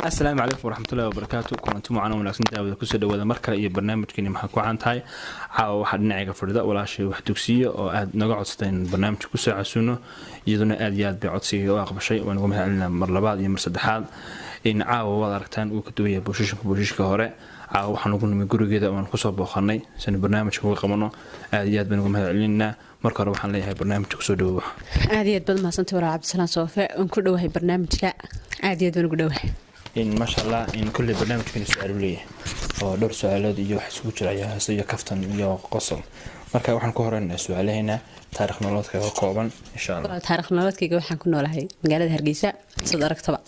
Asalaamu calaykum waraxmatullahi wabarakaatu. Kulanti mucana wanaagsan daawada, kusoo dhawaada mar kale iyo barnaamijkeeni Maxaa ku Caan Tahay. Caawa waxaa dhinacayga fadhida walaashay Wax Dugsiye oo aad naga codsatay in barnaamijka kusoo casuuno. Iyaduna aad iyo aad bay codsiga u aqbashay, waan uga mahad celinaa mar labaad iyo mar saddexaad. In caawa waad aragtaan uu ka duwan yahay booshishanka boosishka hore. Caawa waxaan ugu nimid gurigeeda, waan kusoo booqanay sanu barnaamijka uga qabano. Aad iyo aad baan uga mahad celinaynaa. Marka hore waxaan leeyahay, barnaamijka kusoo dhawoowa. Aad iyo aad baad mahadsantay, walaal Cabdisalaan Soofe. Waan ku dhowahay barnaamijka, aad iyo aad baan ugu dhowahay. In maasha Allah, in kulley barnaamijkani su-aalu leeyahay oo dhowr su-aalood iyo wax isugu jira ayaa heeso iyo kaftan iyo qosol. Marka waxaan ku horeynaa su-aalaheena taarikh nololeedka ka kooban, insha Allah. Taarikh nololeedkayga, waxaan ku noolahay magaalada Hargeysa, sad aragtaba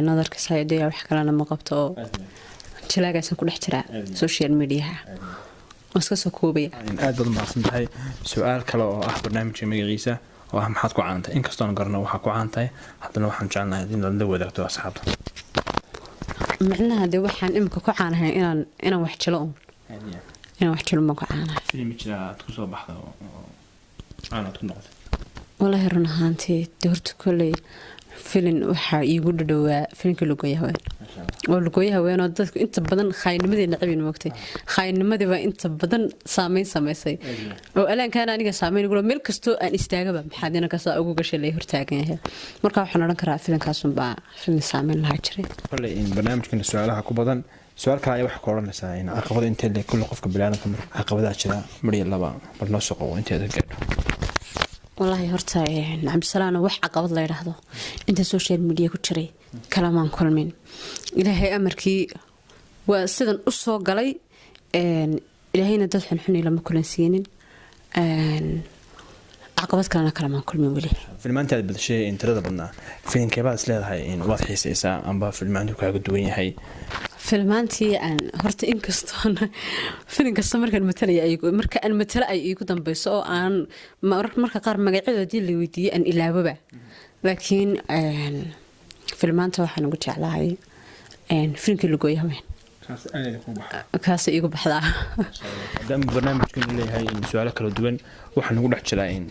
nadarka saidaya. Wax kalena ma qabto oo jalaagaasaan ku dhex jiraa social mediaha, waan iska soo koobaya. Aad baad umahadsan tahay. Su-aal kale oo ah barnaamijka magaciisa oo ah "Maxaad ku caantahay?" Inkastoon garano waxaa ku caantahay, haddana waxaan jecelnahay inaad la wadaagto asxaabta. Micnaha dee waxaan imika ku caanahay inaan wax jilo un, inaan wax jilo baan ku caanahay. Filim jira aad kusoo baxda oo caanaad ku noqotay? Walaahi, run ahaantii dee horta kolley filin waxaa iigu dhadhowaa filinka Lugooya Haween, oo Lugooya Haweenoo dadku inta badan khaaynimadii nacabin moogtay. Khaaynimadii baa inta badan saameyn samaysay oo alaankaana aniga saameyn igula. Meel kastoo aan istaagaba, "Maxaad inankasaa ugu gashay?" lay hortaagan yahay. Marka waxaan odhan karaa filinkaasunbaa filin saameyn lahaa jiray. Kolley in barnaamijkana su-aalaha ku badan, su-aal kale ayaa waxaa ka odhanaysaa in caqabada intee le kulle qofka biniaadamka caqabadaha jira mariya laba bal noo soo qabo inteeda gaadho. Walaahi horta Cabdisalaano, wax caqabad la yidhaahdo inta social media ku jiray kalamaan kulmin. Ilaahay amarkii waa sidan u soo galay, Ilaahayna dad xunxun lama kulansiinin, caqabad kalena kalamaan kulmin weli. Filmaanta aad badashay in tirada badnaa, filimkeebaad is leedahay in waad xiisaysaa amba filmaantu kaaga duwan yahay? Filmaantii aan horta, inkastoon filin kasta markaan matalaya, marka aan matalo ay iigu dambeyso oo aan marka qaar magacyadooda hadii la weydiiyey aan ilaababa, laakiin filmaanta waxaan ugu jeclahay filimkii Lugooya Haween, kaasa iigu baxdaa. Maadaama barnaamijkanu leeyahay in su-aalo kala duwan, waxaa nagu dhex jiraa in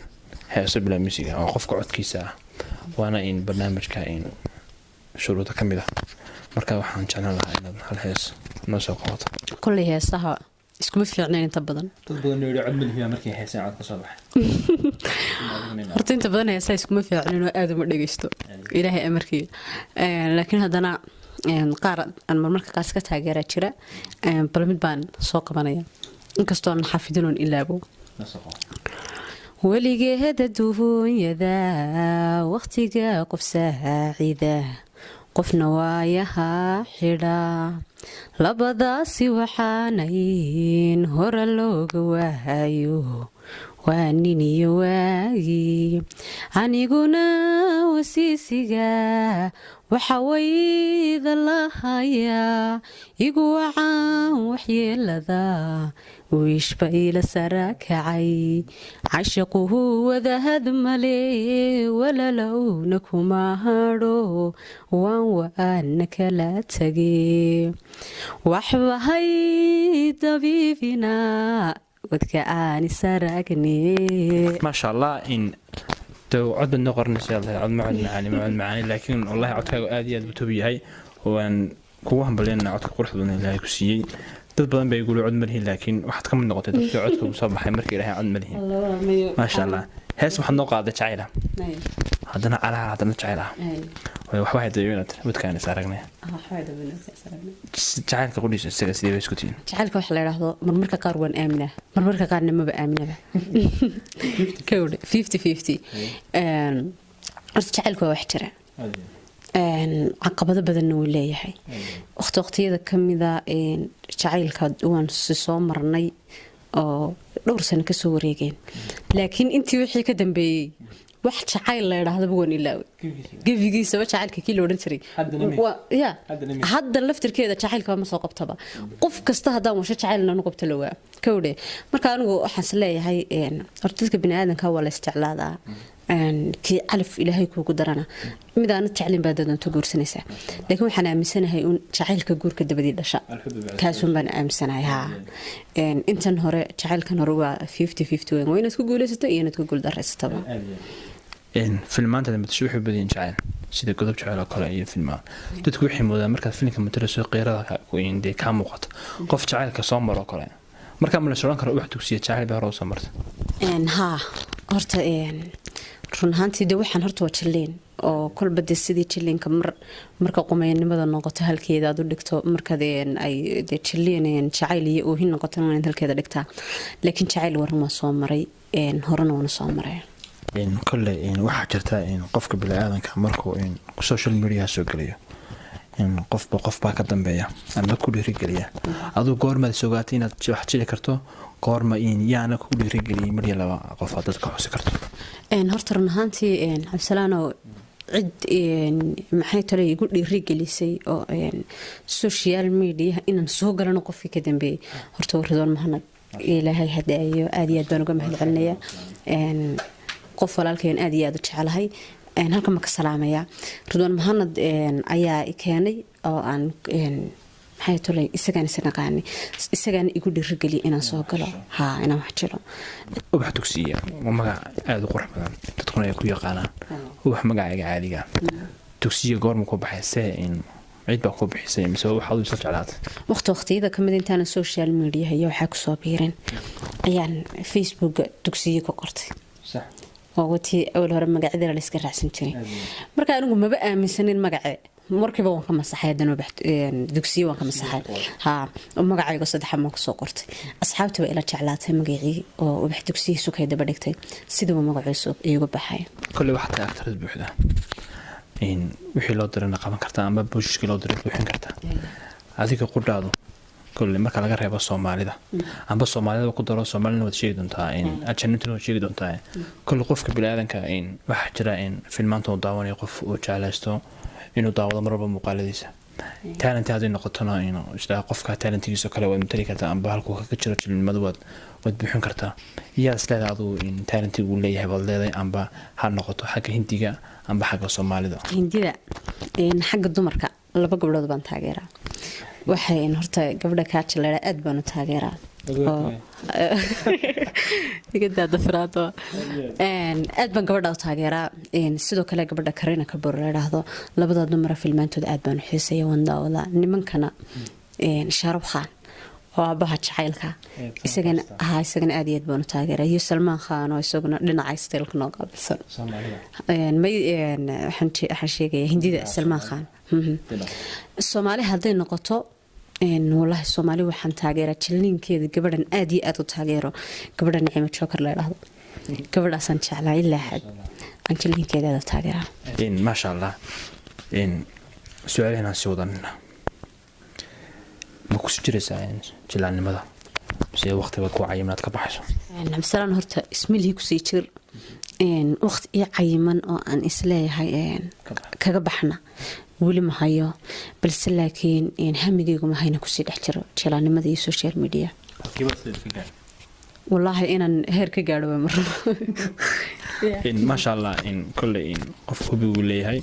heeso bilaa musiga oo qofka codkiisa ah, waana in barnaamijka in shuruudo ka mid ah. Marka waxaan jeclaan lahaa inaad hal hees noo soo qabato. Kolley heesaha iskuma fiicnayn inta badan. Dad badan yidhi cod malihiba markay heeseen cod ka soo baxay. Horta inta badan heesaha iskuma fiicnin oo aada uma dhegeysto, Ilaahay amarkii. Laakiin haddana qaar aan marmarka qaar iska taageeraa jira. Bal mid baan soo qabanaya, inkastoo aan xafidinoon ilaabo. Weligeed adduunyada waqtiga qof saacida, qofna waayaha xidha. Labadaasi waxaanayn hore looga waayo, waa nin iyo waagi. Aniguna wasiisiga waxa wayda lahayaa igu wacaan waxyeelada, wiishba ila sara kacay. Cashaquhu wadahad male, walalowna kuma hadho, waan waana kala tage. Waxbahay dabiibina wadka aani saragne. Maasha Allah, in de cod baad noo qoranaysa, cod ma cod macaani, ma cod macaani, laakiin wallahi codkaagu aad iyo aad buu tobi yahay. Waan kugu hambalyeynaa codka quruxda badan Ilaahay ku siiyey. Dad badan bay guli cod ma lihin, laakiin waxaad ka mid noqotay dadkii codka uu soo baxay markii Ilaahay cod ma lihin. Maasha Allah. Hees waxaad noo qaaday jacayla, haddana calaha, haddana jacayl ah waxba haydayo inaad wadkaan is aragnay. Jacaylka qudhiisa isaga sidee bay isku tihiin? Jacaylka waxa la idhaahdo marmarka qaar waan aaminaa, marmarka qaarna maba aaminaba. Kowdha 50-50. Horta jacaylka waa wax jira, caqabado badanna wuu leeyahay. Waqti waqtiyada kamida jacaylka waan si soo marnay oo dhowr sano kasoo wareegeen, laakiin intii wixii ka dambeeyey wax jacayl la idhaahdaba waan ilaaway gebigiisaba. Jacaylka kii la odhan jiray ya hadda laftirkeeda jacaylka ma soo qabtaba. Qof kasta haddaan washo jacayl nanu qabto lawaa kowdhe. Marka anigu waxaan is leeyahay, horta dadka biniaadanka waa la isjeclaadaa. Kii calaf Ilaahay kuugu darana, mid aanad jeclin baa dadoonto guursanaysaa, laakiin waxaan aaminsanahay un jacaylka guurka dabadii dhasha, kaasun baan aaminsanahay. Haa, intan hore jacaylkan hore waa 50-50 weyn, waa inaad ku guulaysato iyo inaad ku guuldareysataba. Filmaanta madasho wuxuu badayin jacayl. Sida Godob Jecel oo kale iyo filmaan, dadku waxay moodaan markaad filimka matalayso qiirada dee kaa muuqato qof jacaylka soo maro kale. Markaa ma la odhan karo Ubax Dugsiya jacayl bay hore usoo marta? Haa, horta run ahaantii de waxaan horta waa jilliin oo kolba de sidii jilliinka mar marka qumeynimada noqoto halkeeda aad u dhigto, markaad ay de jilliin jacayl iyo oohin noqotona waa inaad halkeeda dhigtaa. Laakiin jacayl waran waa soo maray, horena waana soo maray. Kolley waxaa jirta qofka bini-aadanka markuu social media soo gelayo, qofba qof baa ka dambeeya ama ku dhiirigeliya. Aduu goormaad sogaatay inaad wax jili karto? Goorma yaana ku dhiirigeliyay marya laba qof aad dadka xusi karto? Horta run ahaantii, Cabdisalaano, cid maxay tale igu dhiirigelisay oo social media inaan soo galano qofkii ka dambeeyey horta waa Ridwaan Mahanad. Ilaahay hadaayo, aad iyo aad baan uga mahad celinayaa. Qof walaalkeen aad iyo aad u jecelahay, halkan ma ka salaamayaa. Ridwaan Mahanad ayaa i keenay oo aan maxay tolay isagaan isa naqaanay, isagaana igu dhiirigeliyay inaan soo galo, haa, inaan wax jiro. Ubax Dugsiya waa magac aada u qurux badan, dadkuna ay ku yaqaanaan. Ubax magacayga caadiga Dugsiya goorma ku baxay? See in cid baa ku bixisay mise waxaad u isla jeclaatay? Waqti waqtiyada kamid intaana social media iyo waxaa kusoo biirin ayaan Facebooka Dugsiye ku qortay, oo watii awal hore magacyada la iska raacsan jiray. Marka anigu maba aaminsanin magace, markiiba waan ka masaxay. Haddana Dugsiye waan ka masaxay, haa, oo magacayga saddexa maan kusoo qortay. Asxaabtii baa ila jeclaatay magacii oo Ubax Dugsiye sukay daba dhigtay, siduuba magaciisu iigu baxay. Kolley waxaa tahay actress buuxda, wixii loo dirana qaban kartaa amba buushkii loo diray buuxin kartaa. Adiga qudhaadu kolley marka laga reebo Soomaalida amba Soomaalida ku daro, Soomaalina waad sheegi doontaa, ajanibtana waad sheegi doontaa. Kolley qofka biniaadanka waxaa jira in filmaanta uu daawanayo qof uu jeclaysto inuu daawado mar walba muuqaaladiisa. Talent hadday noqotona, inuu isla qofka talentigiisa kale waad matali kartaa amba halkuu kaga jiro jilinimadu waad buuxin kartaa. Iyaad is leedahay aduu in talentigu leeyahay baad leedahay, amba ha noqoto xagga Hindiga amba xagga Soomaalida? Hindida xagga dumarka laba gabdhood baan taageeraa. Waxay horta gabdha Kaajaleera aad baan u taageeraa oo igadaadafiraado, aad baan gabadha u taageeraa. Sidoo kale gabadha Karina Kabor la idhaahdo. Labada dumara filmaantooda aad baan u xiiseeya, waan daawadaa. Nimankana Shah Rukh Khan oo aabaha jacaylka, isagana haa, isagana aad iyo aad baan u taageeraa, iyo Salmaan Khan oo isaguna dhinaca styleka noo qaabilsan. May, waxaan sheegaya Hindida Salmaan Khan. Soomaali hadday noqoto, wallaahi Soomaali waxaan taageeraa jilniinkeeda gabadhan aad iyo aad u taageero, gabadha Nicimo Joker la idhaahdo. Gabadhaasaan jeclaa ilaa xad aan jilniinkeeda aad u taageeraa. Maasha Allah. Su-aalahan sii wadanina, ma kusi jiraysaa jilaannimada mise waqti baad ku cayiman aad ka baxayso? Cabdisalaan, horta ismilihii kusii jir, waqti ii cayiman oo aan isleeyahay kaga baxna weli ma hayo, balse laakiin hamigaygu ma hayna kusii dhex jiro jilaannimada iyo social media. Wallaahi inaan heer ka gaadho waa marabo. Maasha Allah. Kolley qof hubi uu leeyahay.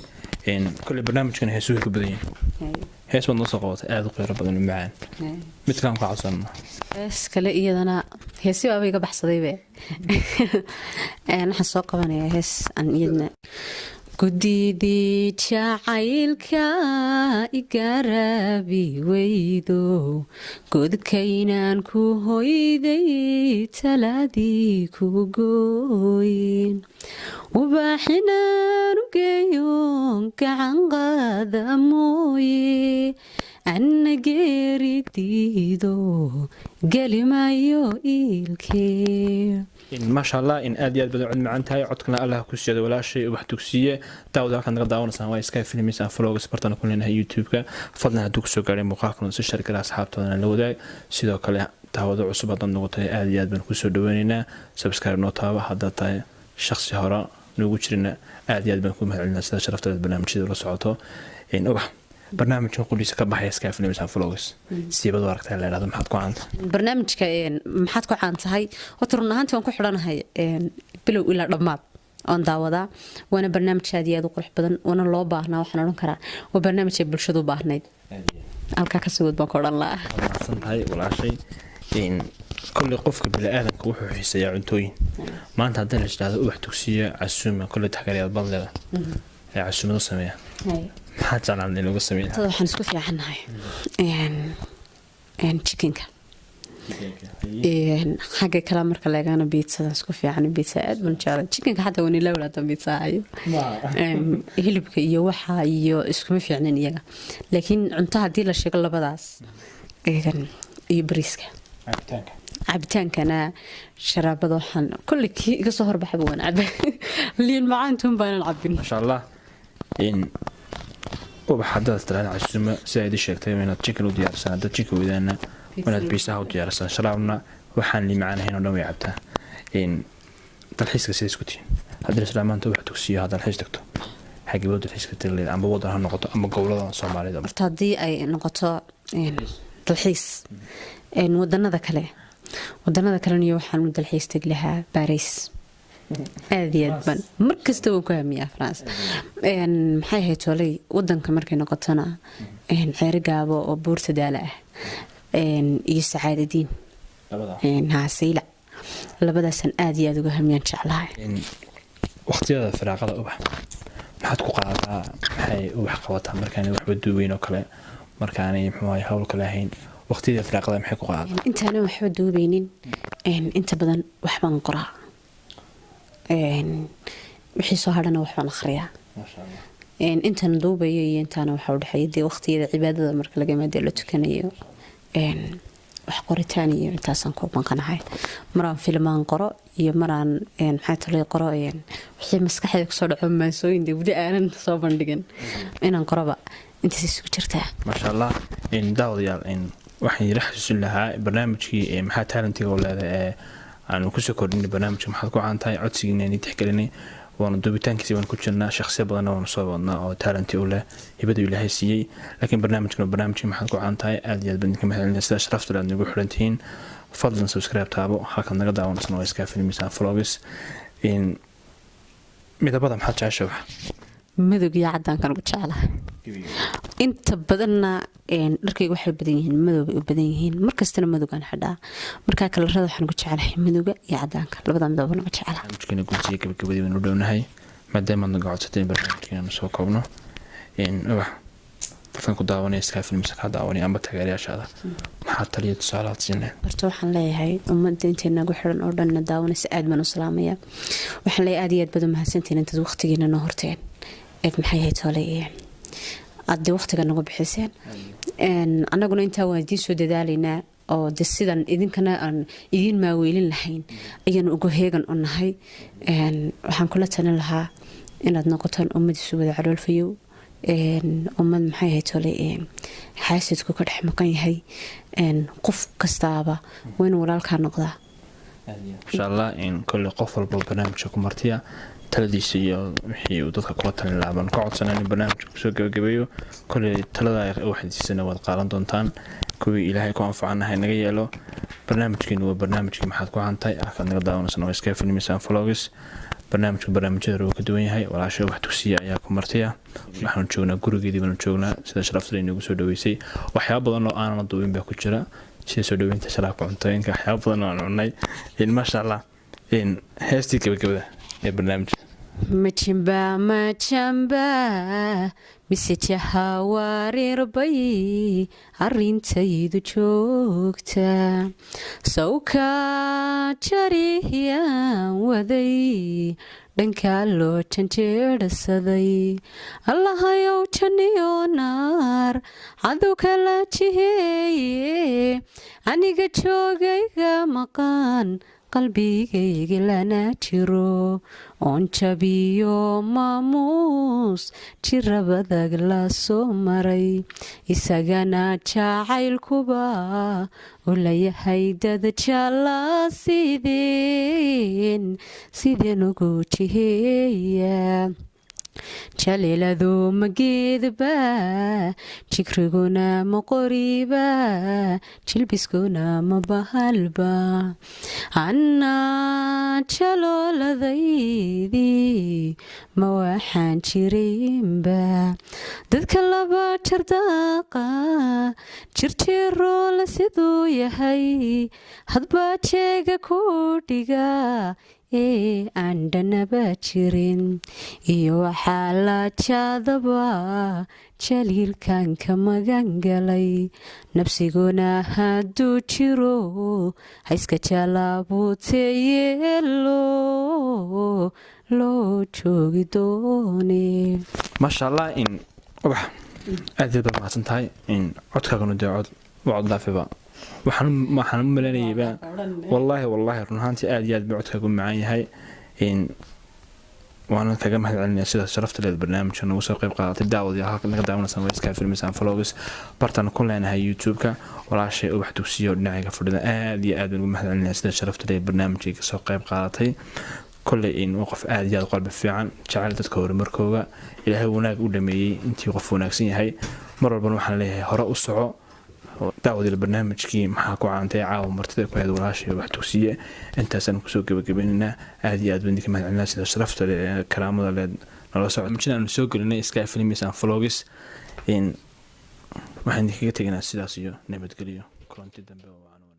Kolley barnaamijkan heesuhu ku badan yihiin. Hees baad noo soo qabatay aada u qiiro badan oo macaan. Mid kalaan ku codsanno. Hees kale iyadana, heesi baaba iga baxsadaybe. Waxaan soo qabanayaa hees aan iyadna gudidii jacaylka igarabi weydo, godkaynaan ku hoyday talaadii ku gooyin, ubaaxinaan u geeyo gacan qaada mooye, anna geeri diido gelimayo iilkee. Maasha Allah, in aad iyo aad badan cod macaan tahay, codkana Allah ku siiyada walaashay Ubax Dugsiye. Daawada halkaad naga daawanaysaan waa Sky Films and Vlogs, bartana ku leenahay YouTube-ka. Fadlan hadduu kusoo gaaray muuqaalkan, si share gara, asxaabtoodana la wadaag. Sidoo kale daawado cusub haddaad noqotay, aad iyo aad baan kusoo dhaweynaynaa, subscribe noo taaba. Haddaad tahay shakhsi hore noogu jirina, aad iyo aad baan ku mahad celinaa sida sharafta barnaamijyada ula socoto. Ubax, barnaamijkan qudhiisa ka baxaya Sky Films and Vlogs siibad u aragtaa la idhahdo Maxaad ku Caanta? Barnaamijka Maxaad ku Caan Tahay, horta run ahaantii waan ku xidhanahay bilow ilaa dhammaad oon daawadaa. Waana barnaamij aad iyo aad u qurux badan, waana loo baahnaa. Waxaan odhan karaa waa barnaamij ay bulshadu u baahnayd. Halkaa kasii wad baan ka odhan lahaa. Mahadsan tahay walaashay. Kolley qofka bini-aadanka wuxuu xiiseeyaa cuntooyin. Maanta haddii la idhaahdo Ubax Dugsiya casuuma, kolley taxgariyaad baad leeda. Ay casuumad u sameeyaan. Maxaa jeclaan in lagu sameeya? Cuntada waxaan isku fiicannahay chickenka. Xagga kale marka la eegana, pizzada isku fiican. Pizza aad baan jeclay. Chickenka xataa waan ilaa walaatan pizza hayo. Hilibka iyo waxa iyo iskuma fiicnin iyaga, laakiin cunto haddii la sheego, labadaas iyo bariiska. Cabitaanka? Cabitaankana sharaabada waxaan kolley kii iga soo horbaxaba waan cabe. Liin macaantuun baanan cabin. Maasha Allah. In Ubax, haddaad tiraahda casuumo, sida idin sheegtay, inaad chicken u diyaarsan, haddaad chicken weydaana inaad pizzaha u diyaarsan, sharaabna waxaan liin ahayn oo dhan way cabtaa. In dalxiiska sida isku tihiin? Haddii isla maanta Ubax Dugsiyo had dalxiis tagto, xagee dalxiiska tagi lahayd? Amba wadan ha noqoto ama gobolada Soomaalida. Horta haddii ay noqoto dalxiis, wadanada kale, wadanada kaleniyo waxaan u dalxiis tegi lahaa Baris. Aad iyo aad baan mar kasta waan ku hamiyaa France. Maxay ahayd tolay, wadanka markay noqotona, Ceeri Gaabo oo Buurta Daala ah iyo Sacaadadiin, Saylac, labadaasaan aad iyo aad uga hamiyaan jeclahay. Waqtiyada firaaqada, Ubax, maxaad ku qaadataa? Maxay Ubax qabataa markaanay waxba duubeyn oo kale, markaanay muxuu ahay hawl kale ahayn? Waqtiyada firaaqada maxay ku qaadataa? Intaanan waxba duubeynin, inta badan waxbaan qoraa, wixii soo hadhana waxbaan akhriyaa. Intaan duubayo iyo intaana waxa udhexeeya dee waqtiyada cibaadada marka laga imaadee la tukanayo, wax qoritaan iyo intaasaan ku banqanahay. Maraan filmaan qoro iyo maraan, maxay talay, qoro wixii maskaxda kusoo dhaco, maansooyin dee weli aanan soo bandhigin inaan qoroba, intaas isugu jirtaa. Maasha Allah. Daawadayaal, waxaan yara xasuusin lahaa barnaamijkii maxaa talentiga oo leedahay ee aanu kusoo kordhinay barnaamijka Maxaad ku Caan Tahay. Codsigiina aynu tixgelinay, waanu duubitaankiisi waan ku jirnaa. Shakhsiya badanna waanu soo wadnaa oo talenti u leh, hibadu Ilaahay siiyey, laakiin barnaamijkan waa barnaamijkii Maxaad ku Caan Tahay. Aad iyo aad baan idinka mahadcelinaya sida sharafta aad nagu xiran tihiin. Fadlan subscribe taabo. Halkaad naga daawanaysan waa Iskaa Films and Vlogs. Midabada maxaad jecesha wax? Madowg iyo cadaankan ugu jeclahay. Inta badanna dharkayga waxay badan yihiin madow bay u badan yihiin, markastana madowgaan xidhaa. Markaa kalarada waxaan ugu jeclahay madowga iyo cadaanka, labada midabana ugu jeclahay. Barnaamijkeena guulsiga gabagabadii baynu dhownahay. Maadaamaad naga codsateen barnaamijkeena soo koobno, Ubax, dadkan ku daawanaya Iskaa Films kaa daawanaya amba taageerayaashaada, maxaa taliya tusaalaad siin lahayd? Horta waxaan leeyahay ummadda intay nagu xiran oo dhanna daawanaysa aad baan u salaamaya. Waxaan leeyahay aad iyo aad baad u mahadsantihiin intaad waqtigiina noo horteen eed, maxay ahayd tolay, aad dee waqtiga nagu bixiseen. Annaguna intaa waan idiin soo dadaalaynaa oo de sidan idinkana aan idiin maaweelin lahayn ayaanu ugu heegan u nahay. Waxaan kula talin lahaa inaad noqotaan ummad isu wada caloolfayow, ummad, maxay ahayd tolay, xaasidku ka dhex maqan yahay. Qof kastaaba waa inuu walaalkaa noqdaa. Insha Allah, in kolley qof walba barnaamijka ku martiya taladiisa iyo wixii uu dadka kula talin lahaa baan ka codsanaa in barnaamijka kusoo gabagabeeyo. Kolley talada waxaad siisana waad qaadan doontaan, kuwii Ilaahay ku anfacanahay naga yeelo. Barnaamijkeenu waa barnaamijkii Maxaad ku Caan Tahay. Halkaad naga daawanaysan waa Iska Films and Vlogs. Barnaamijku barnaamijyada wuu ka duwan yahay. Walaasha Ubax Dugsiya ayaa ku martiya. Waxaanu joognaa gurigeedii baanu joognaa. Sida sharafta inagu soo dhaweysay, waxyaaba badan oo aanan duubin baa ku jira, sida soo dhaweynta, sharaabka, cuntooyinka, waxyaaba badan oo aan cunnay. Maasha Allah. Heestii gabagabada ee barnaamijka. Majamba majamba mise jahawareerbay arrintaydu joogta, sawka jarihiyaan waday, dhankaa loo janjeedhasaday. Allahayow janniyo naar cadow kala jiheeye, aniga joogayga maqan, qalbigayga lana jiro, oon jabiyo maamuus jirabadag la soo maray, isagana jacaylkuba u layahay dad jalla. Sideen sideen ugu jiheeya? Jaleeladu ma geedba, jigriguna ma qoriba, jilbiskuna ma bahalba? Annaa jalooladaydii ma waxaan jirinba? Dadka laba jardaaqa jirjiroole siduu yahay, hadbaa jeega ku dhiga. Ee aan dhanaba jirin iyo waxaa la jaadaba, jaliilkan ka magan galay. Nabsiguna hadduu jiro hayska jalaabuuteyeelo loo joogi doone. Maasha Allah, in Ubax, aad iyo aad baad mahadsan tahay. In codkaaguna dee cod waa cod laafiba. Waxaan u malaynayayba, wallaahi wallaahi, run ahaantii aad iyo aad buu codkaagu macaan yahay. In waana kaga mahad celinaya sidaas sharafta leed barnaamijka nagu soo qayb qaadatay. Daawadayaal, halka naga daawanaysan waa Sky Films and Vlogs, bartaan ku leenahay YouTube-ka. Walaashay Ubax Dugsiyo dhinacayga fadhida aad iyo aad baan ugu mahad celinaya sida sharafta leed barnaamijka kasoo qayb qaadatay. Kolley in waa qof aad iyo aad qalbi fiican, jecel dadka horumarkooga. Ilaahay wanaag u dhameeyey intii qof wanaagsan yahay. Mar walbana waxaan leeyahay hore u soco. Daawadayaal, barnaamijkii Maxaa ku Caantay, caawa martida ku ahayd walaashay Wax Dugsiye, intaasaan kusoo gebagabaynaynaa. Aad iyo aad baan idinka mahad celinaa sida sharafta leh ee karaamada leed nala socod mujin aanu soo gelinay Sky Films and Vlogs. In waxaan idinkaga tegaynaa sidaas iyo nabadgelyo, kulanti dambe oo wacan wanaagsan.